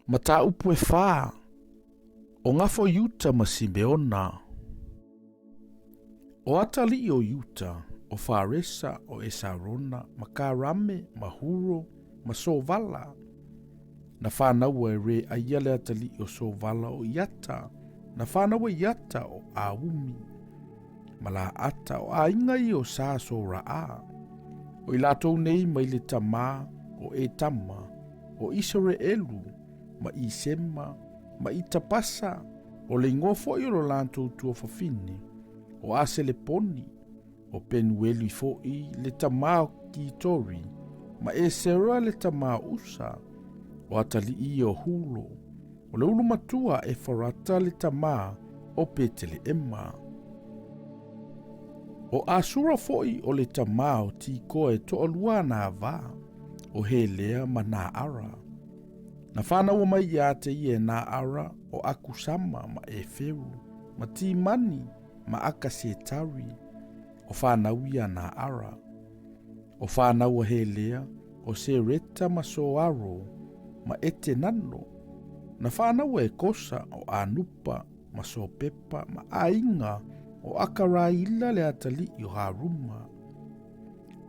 Mataupu e fa, o gafo Iuta ma Simeona. O atalii o Iuta, o Faresa, o Esarona, ma Karame, ma Huro, ma Sovala. Na fanaua e Reaia le atalii o Sovala o Iata, na fanaua Iata o Aumi. Ma Laata o aiga ia o Sa Soraa. O i latou nei mai le tamā o Etama, o Isaraelu, ma Isema, ma Itapasa, o le igoa foi o lo latou tuafafine, o Aseleponi, o Penueli foi le tamā o Kitori, ma Esera le tamā o Usa, o atalii ia o Hulo, o le ulu matua a Efarata le tamā o Peteleema. O Asura foi o le tamā o Tikoa e toalua ana ava, o Helea ma Naara. Na fanaua mai ia te ia e Naara o Akusama ma Eferu, ma Timani ma Akasetari, o fanau ia Naara. O fanau a Helea, o Sereta ma Soaro, ma Etenano. Na fanaua e Kosa o Anupa ma Sopepa ma aiga o Akaraila le atalii o Haruma.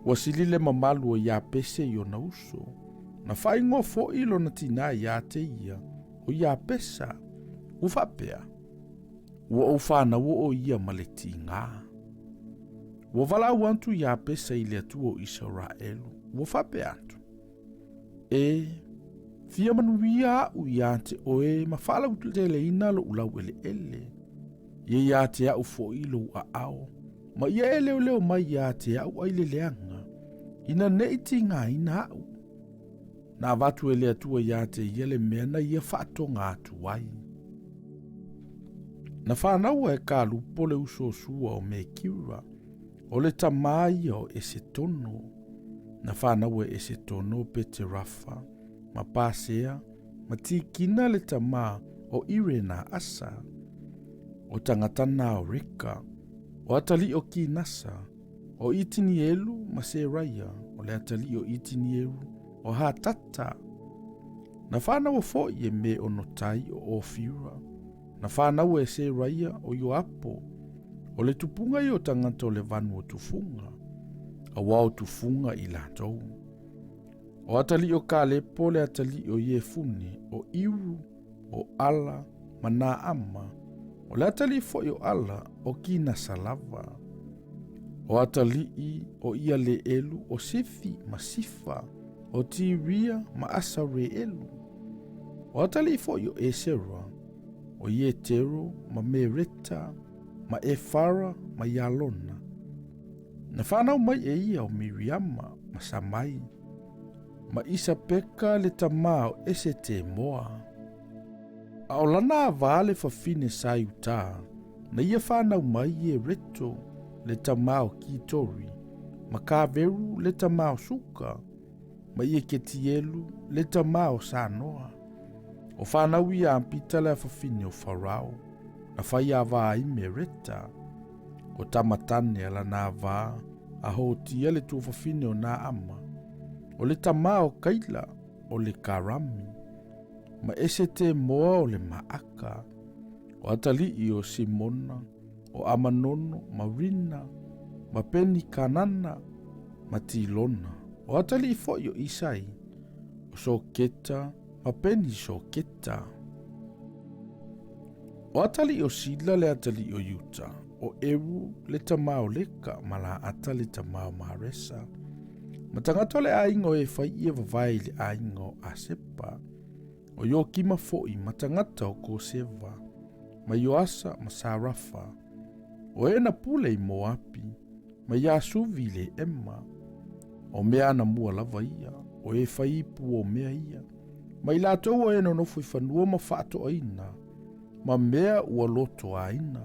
Ua sili le mamalu o Iapese i ona uso. Na faaigoa foi lona tinā ia te ia, o Iapesa. Ua faapea, ua ou fanaua o ia ma le tigā. Ua valaau atu Iapesa i le Atua o Isaraelu, ua faapea atu, E fia manuia aʻu iā te oe ma faalauteleina loʻu laueleele. Ia iā te aʻu foʻi lou aao, ma ia e leoleo mai iā te aʻu ai le leaga, ina neʻi tigaina aʻu. Na avatu e le Atua iā te ia le mea na ia faatoga atu ai. Na fanaua e Kalupo le uso o Sua o Mekira, o le tamā ia o Esetono. Na fanaua e Esetono o Peterafa, ma Pasea, ma Tikina le tamā o Irena Asa. O tagata na o Reka, o atalii o Kinasa, o Itinielu ma Seraia, o le atalii o Itinielu, o Hatata. Na fanaua foi e Meonotai o Ofira, na fanaua e Seraia o Ioapo, o le tupuga ia o tagata o le vanu o tufuga, auā o tufuga i latou. O atalii o Kalepo le atalii o Iefune, o Iru, o Ala, ma Naama, o le atalii foi o Ala, o Kinasa lava. O atalii o Ialeelu, o Sifi ma Sifa, o Tiria ma Asareelu. O atalii foi o Esera, o Ietero ma Mereta, ma Efara ma Ialona. Na fanau mai e ia o Miriama ma Samai, ma Isapeka le tamā o Esetemoa. A o lana avā le fafine sa i utā, na ia fanau mai e Reto le tamā o Kitori, ma Kaveru le tamā o Suka, ma Ieketielu le tamā o Sanoa. O fanau ia a Pita le afafine o Farao, na fai avā ai Mereta. O tama tane a lana avā, a Hotia le tuafafine o Naama, o le tamā o Kaila, o le Karami, ma Esetemoa o le Maaka, o atalii o Simona, o Amanono, ma Rina, ma Peni Kanana, ma Tilona, o atalii foi o Isai, o Soketa, ma Peni Soketa. O atalii o Sila le atalii o Iuta, o Eru le tamā o Leka, ma Laata le tamā o Maresa. Ma tagata o le aiga o Efai e vavae i le aiga o Asepa, o Iokima foi ma tagata o Koseva, ma Ioasa ma Sarafa, o e na pule i Moapi, ma Iasuvi le Ema, o mea ana mua lava ia, o e fai ipu o mea ia, ma i latou o e nonofo i fanua ma faatoaina, ma mea ua lotoaina.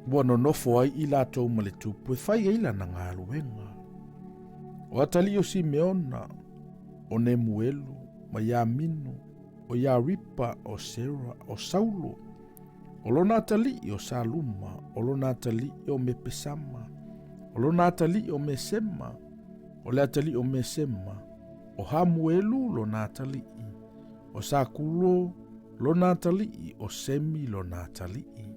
Ua nonofo ai i latou ma le tupu e fai ai lana galuega. O atalii o Simeona, o Nemuelu, ma Iaminu, o Iaripa, o Sera, o Saulo, o lona atalii o Saluma, o lona atalii o Mepesama, o lona atalii o Mesema, o le atalii o Mesema, o Hamuelu lona atalii. O Sakulo lona atalii, o Semi lona atalii.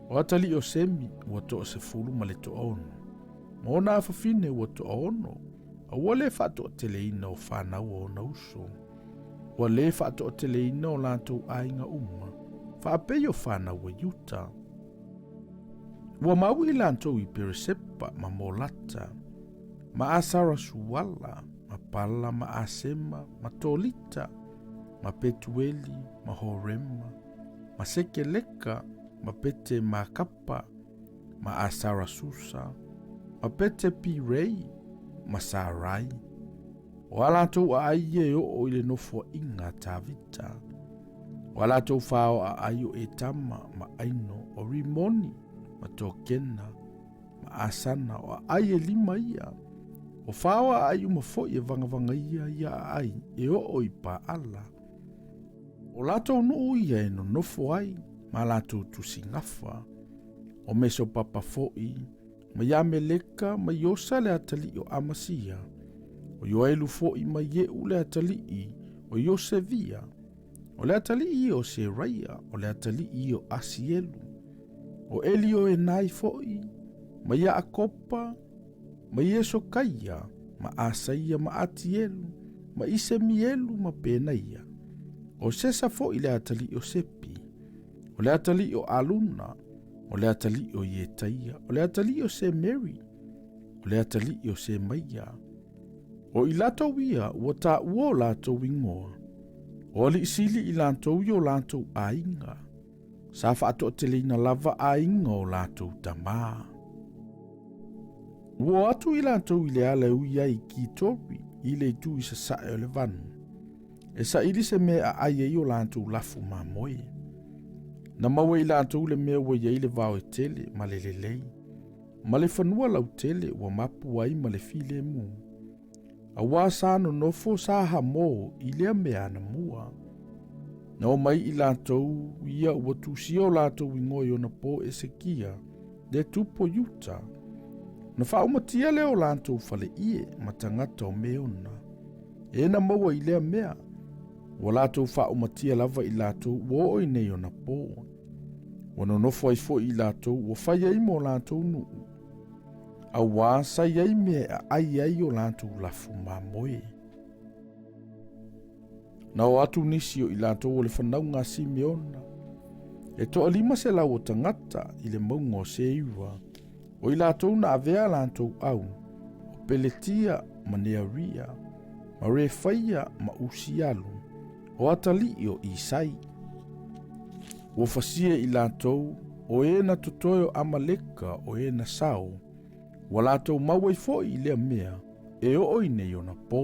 O atalii o Semi ua toasefulu ma le toaono, ma ona afafine ua toaono, a ua le faatoateleina o fanau a ona uso. Ua le faatoateleina o latou aiga uma, faapei o fanau a Iuta. Ua maui i latou i Peresepa ma Molata, ma Asara Suala, ma Pala ma Asema, ma Tolita, ma Petueli, ma Horema, ma Sekeleka, ma Pete Makapa, ma Asara Susa, ma Pete Pirei, ma Sarai. O a latou aai ia e oo i le nofoaiga a Tavita. O a latou fao aai o Etama ma Aino, o Rimoni ma Tokena ma Asana, o aai e lima ia. O fao aai uma foi e vagavagaia ia aai e oo i Paala. O latou nuu ia e nonofo ai ma latou tusigafa. O Mesopapa foi ma Iameleka ma Iosa le atalii o Amasia, o Ioelu foi ma Ieu le atalii o Iosevia, o le atalii ia o Seraia, o le atalii ia o Asielu, o Elioenai foi ma Iakopa ma Iesokaia ma Asaia ma Atielu ma Isemielu ma Penaia, o Sesa foi le atalii o Sepi, o le atalii o Aluna, o le atalii o Ietaia, o le atalii o Semeri, o le atalii o Semaia. O i latou ia ua taua o latou igoa, o alii sili i latou i o latou aiga, sa faatoateleina lava aiga o latou tamā. Ua o atu i latou i le ala e ui ai i Kitori, i le itu i sasae o le vanu, e saili se mea e aai ai o latou lafu mamoe. Na maua i latou le mea ua i ai le vao e tele ma le lelei, ma le fanua lautele ua mapu ai ma le filemu. Auā sa nonofo sa Hamō i lea mea anamua. Na omai i latou ia ua tusia o latou igoa i ona pō Esekia, le tupu o Iuta. Na faaumatia lea o latou faleie ma tagata o Meona, e na maua i lea mea, ua latou faaumatia lava i latou ua oo i nei ona pō. Ua nonofo ai foi i latou ua fai ai mo latou nuu, auā sa i ai mea e aai ai o latou lafu mamoe. Na o atu nisi o i latou o le fanauga a Simeona, e toalima selau o tagata i le mauga o Seira, o i latou na avea latou au, o Peletia ma Nearia, ma Refaia ma Usialu, o atalii o Isai. Ua fasia i latou, o e na totoe o Amaleka o e na sao, ua latou mau ai foi i lea mea e oo i nei ona pō.